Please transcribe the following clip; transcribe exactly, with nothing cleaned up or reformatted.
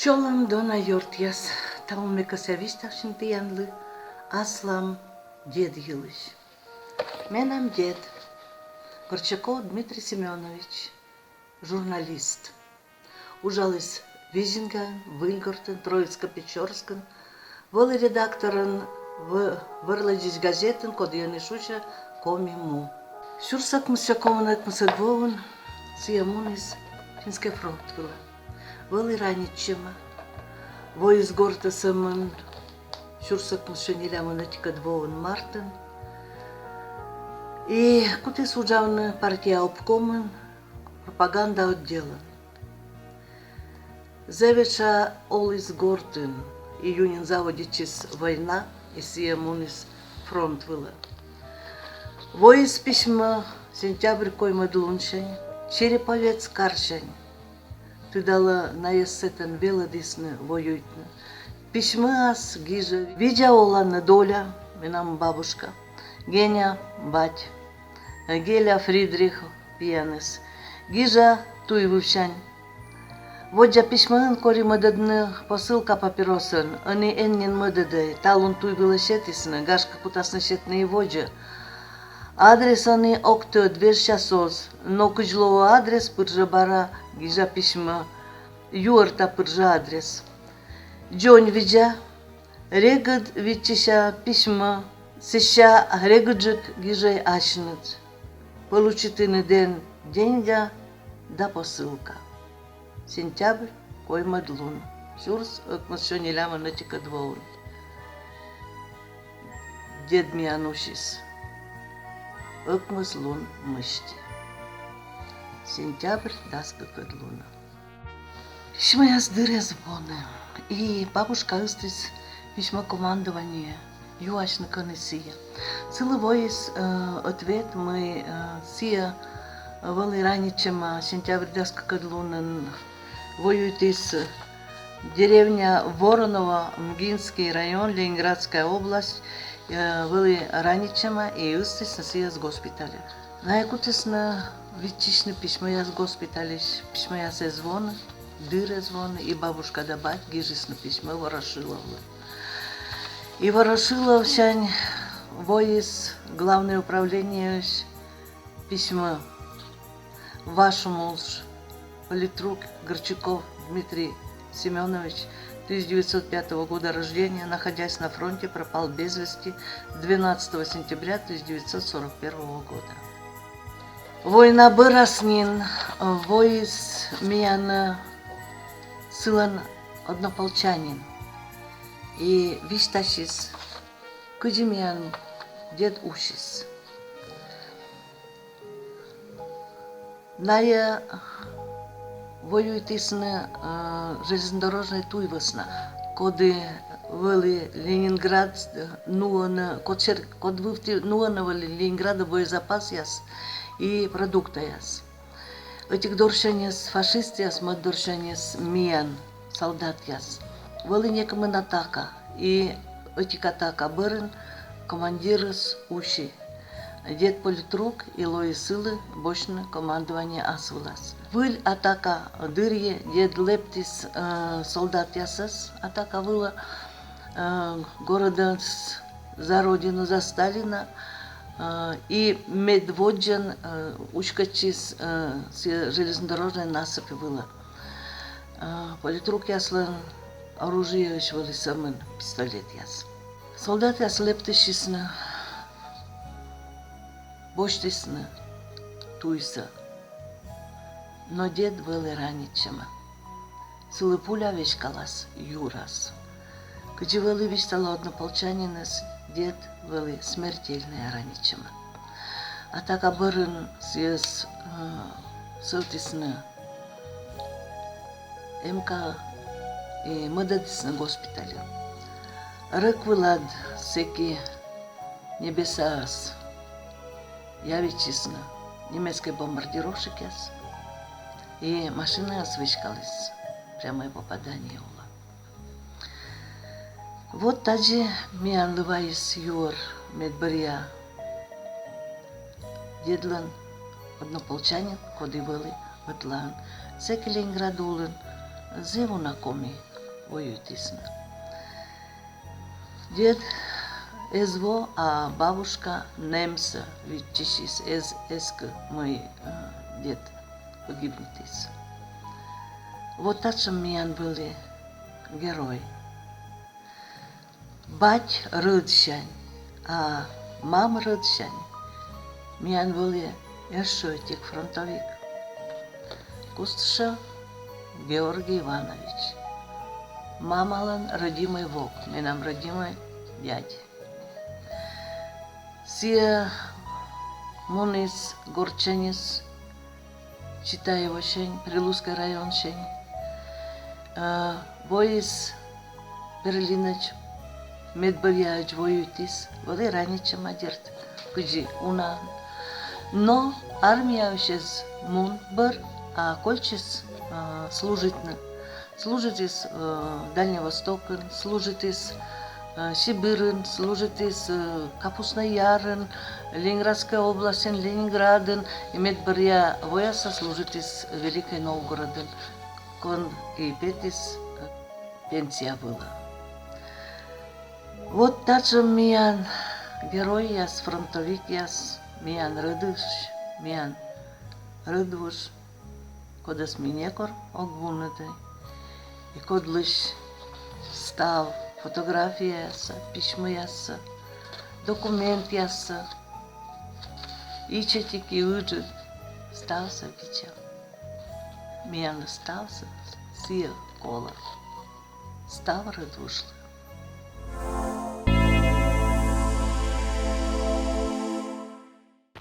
Чолӧм, дона ёртъяс! Талун ме кӧсъя висьтавсьыны тіянлы аслам дед йылысь. Менам дед, Горчаков Дмитрий Семёнович, журналист. Уджаліс Визингаын, Выльгортын, Троицко-Печорскын, вӧлі редакторӧн в-, вӧрлӧдзысь газетын, коді ӧні шусьӧ «Коми му». Сюрс ӧкмыссё комын ӧкмысӧд воын сійӧ муніс Финскӧй фронт вылӧ. Вӧлі ранитчӧма. Воис гортӧ сӧмын сюрс ӧкмыссё нелямын ӧтикӧд воын мартын. И кутіс уджавны партия обкомын, пропаганда отделын. Зэв этша оліс гортын, июньын заводитчис война, и сійӧ муніс фронт вылӧ. Воис письмӧ сентябрь коймӧд лунсянь, Череповец карсянь. Тыдалӧ, найӧс сэтӧн велӧдісны воюйтны. Письмӧас гижӧ: видза оланныд, Оля, менам бабушка, Геня, бать, Геля, Фридрих, пияныс. Гижа туй вывсянь. Воддза письмӧын кори мӧдӧдны посылка папиросӧн, ӧні эн нин мӧдӧдӧй, талун туй вылӧ сетісны, гашкӧ, кутасны сетны и водзӧ. Адрес ӧні ог тӧд, вежсяс оз, но кыдз лоӧ адрес, пыр жӧ бара гижа письмӧ, юӧрта пыр жӧ адрес. Дзоньвидза, регыд виччыся письмӧ, сэсся регыдджык гижӧй асьныд. Получитінныд эн деньга да посылка. Сентябрь коймӧд лун, сюрс ӧкмыссё нелямын ӧтикӧд воын. Дед миян усис ӧкмыс лун мысти. Сентябрь дас кыкӧд лунӧ. Письмӧяс дыр эз воны. И бабушка ыстіс письмӧ командование, юасьны, кӧні сійӧ. Сылы воис, э, ответ, мый, э, сійӧ вӧлі ранитчӧма сентябрь дас кыкӧд лунын, воюйтіс, э, деревня Вороново, Мгинский район, Ленинградская область, э, вӧлі ранитчӧма и ыстісны сійӧс госпитальӧ. Найӧ кутісны виччысьны письмӧяс госпитальысь, письмӧяс эз воны, дыр эз воны, и бабушка да бать гижисны письмӧ Ворошиловлы. И Ворошиловсянь воис главнӧй управлениеысь письмӧ: ваш муж, политрук Горчаков Дмитрий Семёнович, тысяча девятьсот пятого года рождения, находясь на фронте, пропал без вести двенадцатого сентября тысяча девятьсот сорок первого года. Война бӧрас нин воис миян сылӧн однополчанин и висьтасис, кыдзи миян дед усис. Найӧ воюйтісны, э, железнодорожнӧй туй вӧсна, коді вӧлі Ленинград, э, нуӧны, код сер-, код вывті нуӧны вӧлі Ленинградӧ боезапасъяс и продуктъяс. Ӧтик дорсяньыс фашистъяс, мӧд дорсяньыс миян солдатъяс. Вӧлі некымын атака, и ӧтик атака бӧрын командирыс уси. Дед политрук и лои сылы босьтны командование ас вылас. Выль атака дырйи дед лэптіс, э, солдатъясӧс атака вылӧ, э, горӧдіс «За Родину, за Сталина», э, и медводдзӧн, э, уськӧдчис, э, сійӧ железнодорожнӧй насыпь вылӧ. Э, политрукъяслӧн оружиеысь вӧлі сӧмын пистолетъяс. Солдатъяс лэптысисны, босьтісны туйсӧ. Но дед вӧлі ранитчӧма. Сылы пуля веськалас юрас. Кыдзи вӧлі висьталӧ однополчаниныс, дед вӧлі смертельнӧя ранитчӧма. Атака бӧрын сійӧс, э, сӧвтісны эм ка и мӧдӧдісны госпитальӧ. Рӧк вылад сэки небесаӧс явитчисны немецкӧй бомбардировщикъяс, и машинаыс веськаліс, прямӧй попадание олӧ. Вот тадзи миянлы вайис юӧр, мед бӧръя дедлӧн однополчанин, коді вӧлі ӧтлаын. Сэки Ленинград улын зэв уна коми воюйтісны. Дед эз во, а бабушка нэмсӧ виччысис, эз эскы, мый, э, дед погибнитіс. Вот татшӧм миян вӧлі герой. Бать рӧдсянь, а мам рӧдсянь миян вӧлі ещӧ ӧтик фронтовик. Кустышев Георгий Иванович. Мамалӧн родимӧй вок, менам родимӧй дядь. Сійӧ муніс гортсяньыс Читаевосянь, Прилузскӧй районсянь. Э, воис Берлинӧдз, медбӧръяӧдз воюйтіс, вӧлі ранитчӧма, дерт, кыдзи унаӧн. Но армияысь эз мун бӧр, а кольччис, э, служитны. Служитіс, э, Дальний Востокын, служитіс, э, Сибирын, служитіс, э, Капустный Ярын, Ленинградскӧй областьын, Ленинградын, и медбӧръя вояса служитіс Великӧй Новгородын, кӧн и петіс, э, пенсия вылӧ. Вот татшӧм миян геройяс, фронтовикъяс, миян рӧдысь, миян рӧдвуж, кодӧс ми некор ог вунӧдӧй, и кодлысь став фотографияяссӧ, письмӧяссӧ, документъяссӧ, ичӧтик и ыджыд, ставсӧ видзам. Миянлы ставсӧ сійӧ колӧ. Став рӧдвужлы